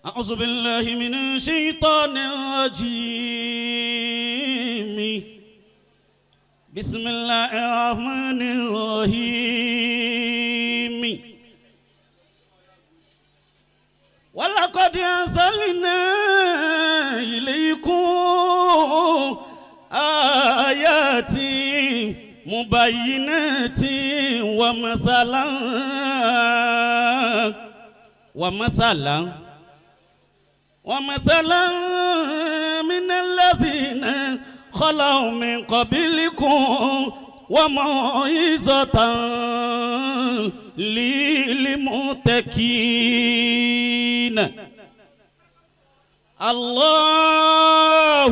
أعوذ بالله من الشيطان الرجيم. بسم الله الرحمن الرحيم. ولقد أنزلنا إليكم آيات مبينات ومثلا من الذين خلوا من قبلكم وموعظة للمتقين. الله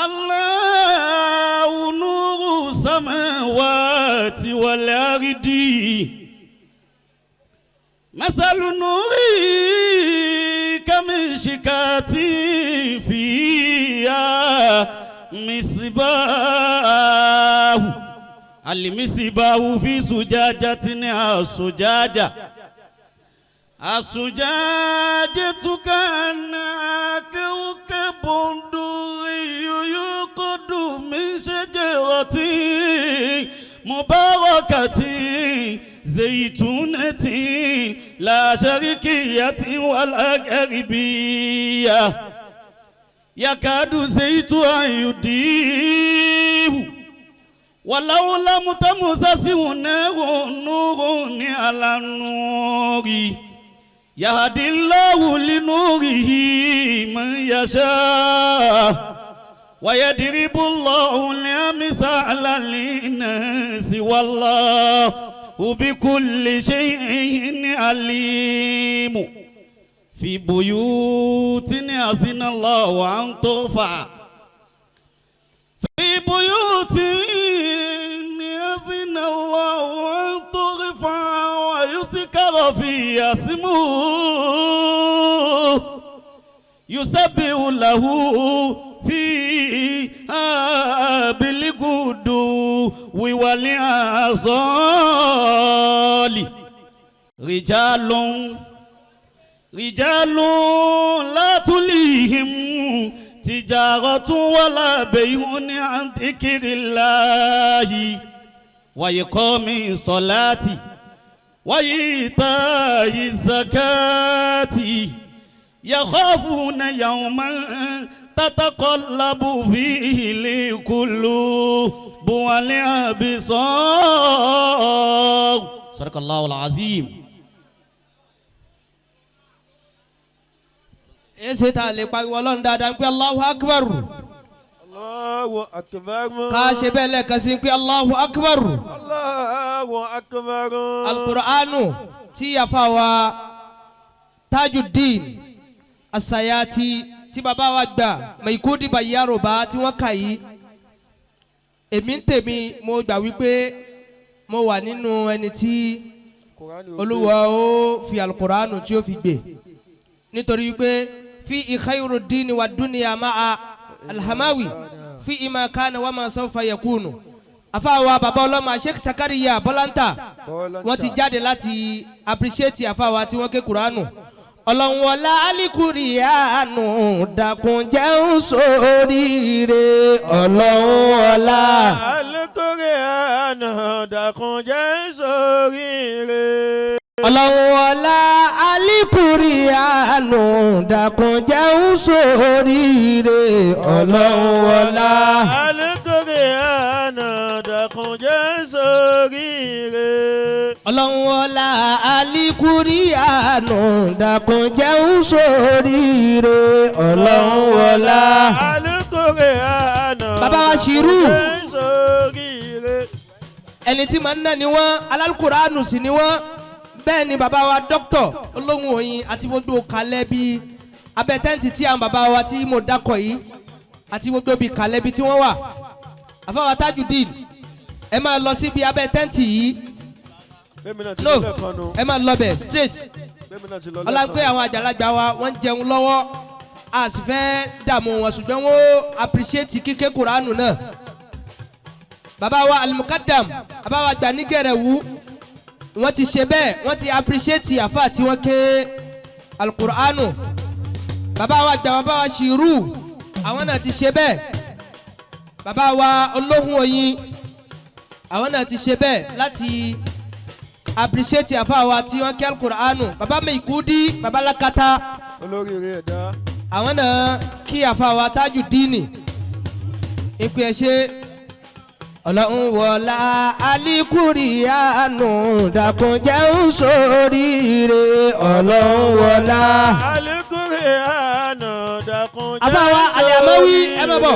الله نور السماوات والأرض، مثل نوره كمشكاة فيها مصباح، المصباح في زجاجة، الزجاجة كأنها كوكب دري يوقد من شجرة مباركة زيتونة لا شرقية ولا غربية، يكاد زيتها يضيء ولو لم تمسسه نار، نور على نور، يهدي الله لنوره من يشاء ويضرب الله الأمثال للناس والله بكل شيء عليم. في بيوت أذن الله أن ترفع، في بيوت أذن الله أن ترفع ويذكر فيها اسمه، يسبح له فيها بالغدو والآصال رجال رجال لا تلهيهم تجارة ولا بيع عن ذكر الله وإقام الصلاة وإيتاء الزكاة، يخافون يوما تتقلب فيه القلوب والأبصار. صدق الله العظيم. Èsì tá a lè pariwo Ọlọ́run dáadáa pé Allahu Akbar. Allahu akbar. Ká ṣe bẹ́ẹ̀ lẹ́ẹ̀kan sí pé Allahu Akbar. Allahu akbar. Alukur'anu tí yàfa wa Tajudeen Asayati tí bàbá wa gbà Maikudi Bayaroba tí wọ́n kà yìí, èmi ń tèmi mo gbà wípé mo wà nínú ẹni tí Olúwa ó fi alukur'anu tí ó fi gbè, nítorí wípé fi khayru dini wa dunya ma'a alhamawi fi ima kana wa ma sawfa yakunu. Àfáà bàbá ọlọ́mọ Sheikh Sakariya Bọ́láńtà wọ́n ti jáde láti appreciate àfáà tí wọ́n ké kuranu. Ọlọ́run wọlá alikurianu dákun jẹun sóríire. Ọlọ́run wọlá alikurianu dákun jẹun sóríire. Ọlọ́run wọlá alikurianu dákun jẹun sóríire. Ọlọ́run wọlá alikurianu dákun jẹun sóríire. Ọlọ́run wọlá alikurianu dákun jẹun sóríire. Ọlọ́run wọlá alikurianu bàbá wa Ṣírù jẹun sóríire. Ẹni tí màá ń nà ní wọ́n, alálùkùránù sì ní wọ́n. Bẹ́ẹ̀ ni bàbá wa dókítọ̀ olóhùn oyin àti gbogbo kalẹ̀ bíi abẹ́ tẹ́ǹtì tí àwọn bàbá wa tí mo dákọ̀ yìí àti gbogbo bíi kalẹ̀ bíi tí wọ́n wà. Àfáwà Tajudeen, ẹ máa lọ síbi abẹ́ tẹ́ǹtì yìí. No, ẹ máa lọ bẹ̀ straight. Ọlápẹ́ àwọn àgbàlagbà wa wọ́n ń jẹun lọ́wọ́, a sì fẹ́ dààmú wọn, ṣùgbọ́n wọ́n appreciate kíké kuranu náà. Bàbá wa Alimukadam, bàbá wa gbà nígẹ̀rẹ̀wú. Wọ́n ti ṣe bẹ́ẹ̀, wọ́n ti appreciate àfa tí wọ́n ké alukur'anu. Bàbá wa gbà, bàbá wa ṣìrú, àwọn náà ti ṣe bẹ́ẹ̀. Bàbá wa olóhùn oyin, àwọn náà ti ṣe bẹ́ẹ̀ láti appreciate àfa wa tí wọ́n ké alukur'anu. Bàbá Maikudi, bàbá Lakata, Olóríire ẹ̀dá. Àwọn náà kí àfa wa tájù díìnì ìpè ẹ̀ ṣe. Ọlọ́run wọlá alikurianu, dàkúnjẹ́ ń sóríire. Ọlọ́run wọlá. Alukur'anu, dákun jẹ́ Àfáwa Àlìàmọ́wí, ẹ má bọ̀.